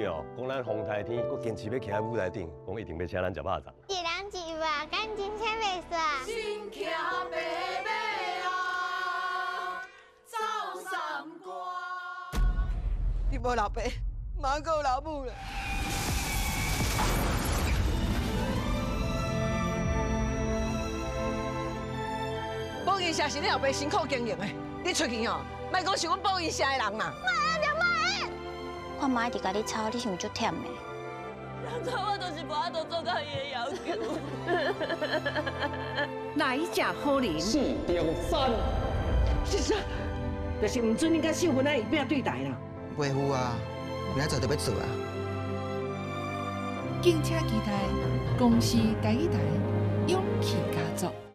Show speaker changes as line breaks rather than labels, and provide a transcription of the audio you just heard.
哦，講咱風台天，閣堅持欲徛佇舞台頂，講一定欲請咱食肉粽。
一人一碗，感情請袂煞。
身騎白馬啊，走三關。
你無老爸，嘛閣有老母啦。寶銀社是你老爸辛苦經營的，你出去哦，莫講是阮寶銀社的人啦。
莫啊，莫啊！我媽一直共你吵，你是毋是足忝的？
當初我就是無法度做到伊的要求。
來食好人。
四中三。
是啥？就是毋准你佮秀芬仔伊餅對待啦。
袂赴啊，明仔載就欲做啊。
敬請期待，公視台語台勇氣家族。